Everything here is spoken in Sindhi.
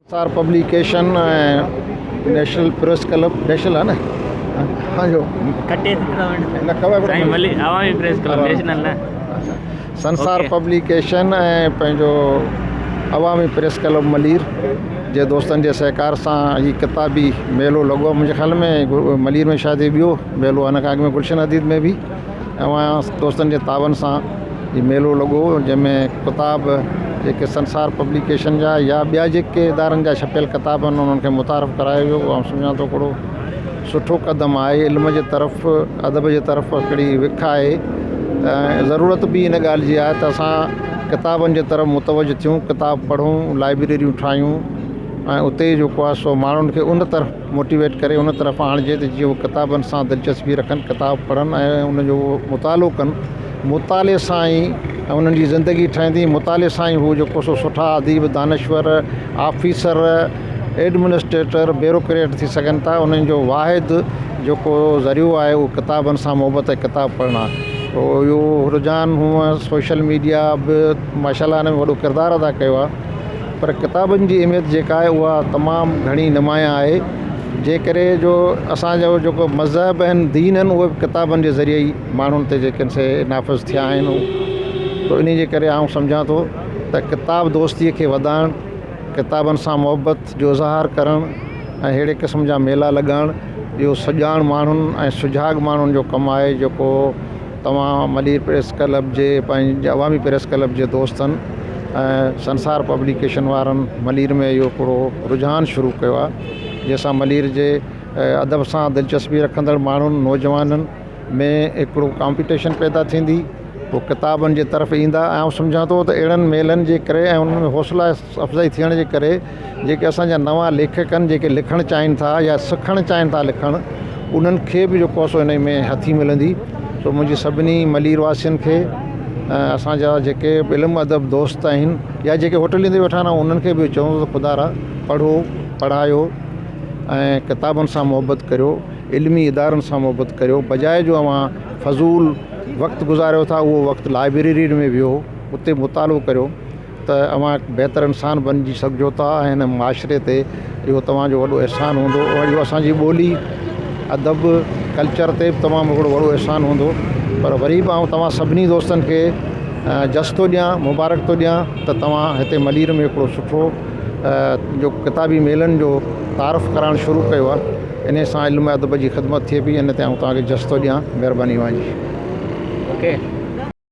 Sansar publication ۽ national press club national آ نه ها جو کٽي نه خبر سائين ملي عوامي پريس ڪلب نيشنل نه سنسار پبليڪيشن ۽ پنهنجو عوامي پريس ڪلب ملير جي دوستن جي سهڪار سان هي ڪتابي ميلو لڳو منهنجي خيال ۾ ملير ۾ شايد هي ٻيو ميلو آهي ان کان اڳ ۾ گلشن حديد ۾ به اوهان دوستن جي تعاون سان هي ميلو لڳو جنهن ۾ ڪتاب جيڪي سنسار پبليڪيشن جا يا ٻيا جيڪي ادارن جا ڇپيل ڪتاب آهن انهن کي متعارف ڪرايو ويو آئون سمجهان ٿو هڪڙو سٺو قدم آهي علم جي طرف ادب جي طرف هڪڙي وک آهي ۽ ضرورت به ان ڳالهه جي آهي ته اسان ڪتابن جي طرف متوجه ٿيون ڪتاب پڙهون لائبريريون ٺاهيون ۽ اتي جيڪو آهي سو ماڻهن کي ان طرف موٽيويٽ ڪري ان طرف آڻجي ته جيئن هو ڪتابن سان دلچسپي رکن ڪتاب پڙهن ۽ ان جو مطالعو ڪن مطالعي سان ئي انهن جي زندگي ٺهندي مطالعي سان ئي هو جيڪو سو سٺا اديب دانشور آفيسر ايڊمنسٽريٽر بيوروڪريٽ ٿي سگهن ٿا انهن جو واحد جيڪو ذريعو آهي اهو ڪتابن سان محبت ۽ ڪتاب پڙهڻ آهي اهو رجحان هونء سوشل ميڊيا به ماشاء الله ان ۾ وڏو ڪردار ادا ڪيو آهي پر ڪتابن جي اهميت جيڪا آهي اها تمام گهڻي نمايان آهي جنهن ڪري جو اسان جو جيڪو مذهب آهن دين آهن اهي به ڪتابن جي ذريعي ئي ماڻهن تي جيڪي آهن سي نافذ ٿيا آهن ته انهي جي ڪري آئون سمجهان ٿو ته ڪتاب دوستي کي وڌائڻ ڪتابن سان محبت جو اظهار ڪرڻ ۽ اهڙي قسم جا ميلا لڳائڻ اهو سڄاڻ ماڻهن ۽ سجاڳ ماڻهن جو ڪم آهي جيڪو توهان ملير پريس ڪلب جي پنهنجي عوامي پريس ڪلب جي دوستن ۽ سنسار پبليڪيشن وارن ملير ۾ اهو هڪڙو رجحان شروع ڪيو آهي جنهن سان ملير جي ادب سان دلچسپي رکندڙ ماڻهن نوجوانن ۾ هڪڙو ڪامپيٽيشن پيدا ٿيندي پوء ڪتابن جي طرف ايندا ۽ آئون سمجهان ٿو ته اهڙن ميلن جي ڪري ۽ انهن ۾ حوصلا افزائي ٿيڻ جي ڪري جيڪي اسان جا نوان ليکڪ آهن جيڪي لکڻ چاهين ٿا يا سکڻ چاهين ٿا لکڻ انهن کي به جيڪو آهي سو انهي ۾ هٿي ملندي سو منهنجي سڀني ملير واسين کي ۽ اسان جا جيڪي به علم ادب دوست آهن يا جيڪي هوٽلين تي ويٺا آهن انهن کي به چوندس ته خدا را پڙهو پڙهايو ۽ ڪتابن سان محبت ڪريو علمي ادارن سان محبت ڪريو بجاء جو اوهان فضول وقت گذاريو ٿا اهو وقت لائبريرين ۾ ويهو اتي مطالعو ڪريو ته اوهان هڪ بهتر انسان بنجي سگهجو ٿا ۽ هن معاشري تي اهو توهان جو وڏو احسان هوندو ۽ اهو اسان جي ٻولي ادب ڪلچر تي به تمام هڪڙو وڏو احسان هوندو پر وري به آئون توهان سڀني دوستن کي جس ٿو ڏيان مبارڪ ٿو ڏيان ته توهان هتي ملير ۾ هڪڙو سٺو جو ڪتابي ميلن جو تعارف ڪرائڻ شروع ڪيو آهي انهي سان علم ادب جي خدمت ٿئي پئي ان تي آئون توهان کي جس ٿو ڏيان مهرباني اوهان جي. اوڪي.